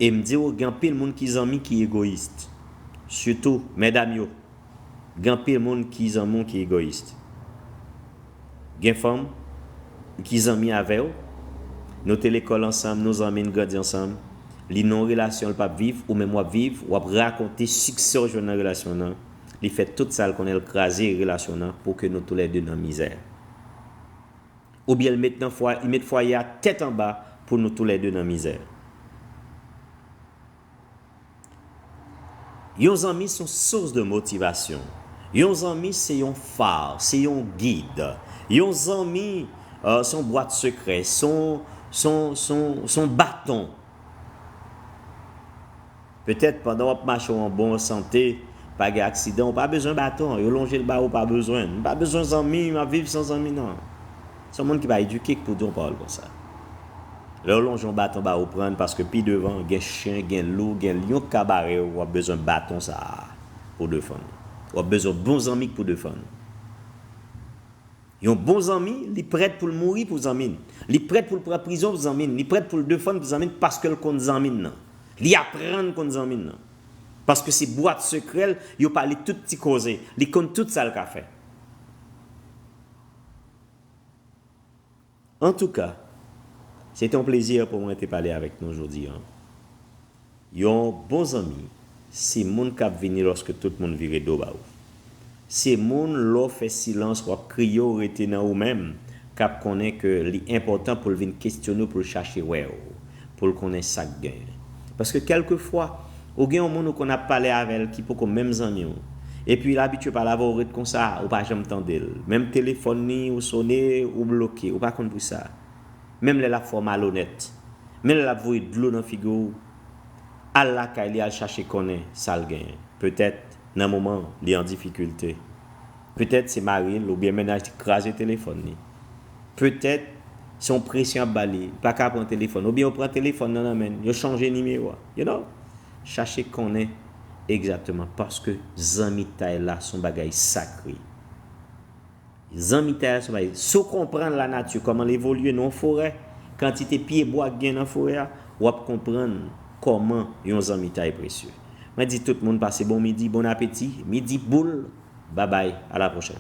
E m di w, gen anpil moun ki zanmi ki egoyis. Sitou, medam yo. Gen anpil moun ki zanmi w ki egoyis. Gen fanm ki zanmi avè w. Nou te lekòl ansanm, nou zanmi, n grandi ansanm. Li nan yon relasyon l p ap viv, ou menm w ap viv, w ap rakonte siksè w jwenn nan relasyon nan. Li fè tout sa l konnen, l kraze relasyon nan pou ke nou toulède nan mizè. Oubyen l met nan fwa, li met fwaye a tèt anba pou nou toulède nan mizè. Yon zanmi se yon sous de motivasyon. Yon zanmi se yon fa, se yon gid. Yon zanmi, euh, se yon bwat sekrè, se yon, se yon, se yon, se yon baton. Petèt pandan w ap mache w an bon sante, pa gen aksidan, ou pa bezwen baton an. Yo lonje l ba ou, ou pa bezwen. M pa bezwen zanmi, m ap viv san zanmi, non. Se yon moun ki pa edike k pou di yon pawòl konsa. Lè yo lonje yon baton ba ou, pran l, paske pi devan, gen chen, gen lou, gen lyon k ka bare w, w ap bezwen baton sa a pou defann ou. W ap bezwen bon zanmi k pou defann ou. Yon bon zanmi, li prèt pou l mouri pou zanmi n. Li prèt pou l pran prizon pou zanmi n. Li prèt pou l defann pou zanmi n paske l konn zanmi n nan. Li aprann konn zanmi n nan. Paske se bwat sekrè l, yo pale tout ti koze. Li konn tout sa l ka fè. Antouka, se te yon plezi pou mwen te pale avèk nou jodi a. Yon bon zanmi, se moun k ap vini lòske tout moun vire do ba ou. Se moun, lè w fè silans, w ap kriye, w rete nan ou menm, k ap konnen ke li enpòtan pou l vin kesyone w, pou l chache wè w, pou l konnen sa k genyen. Paske kèlkefwa, ou gen yon moun ou konn ap pale avè l ki poko menm zanmi w. Epi l abitye pale avè w, ou ret konsa, ou pa janm tande l. Menm telefòn li, ou sone, ou bloke, ou pa konn pou sa. Menm lè l ap fè w malonèt, menm lè l ap voye dlo nan figi w, al lakay li, al chache konnen sa l genyen. Petèt, nan moman, li an difikilte. Petèt se mari l oubyen mennaj li kraze telefòn li. Petèt se yon presyon ap ba li, li pa ka pran telefòn. Oubyen yo pran telefòn nan nan men l, yo chanje nimewo a. You know? Chache konnen egzakteman, paske zanmitay la se yon bagay sakre. Zanmitay la se yon bagay. Si w konprann lanati, kòman l evolye nan yon forè, kantite pyebwa k gen nan forè a, w ap konprann kòman yon zanmitay presye. Mwen di tout moun pase bon midi, bon apeti, midi boul, babay, a la pwochèn.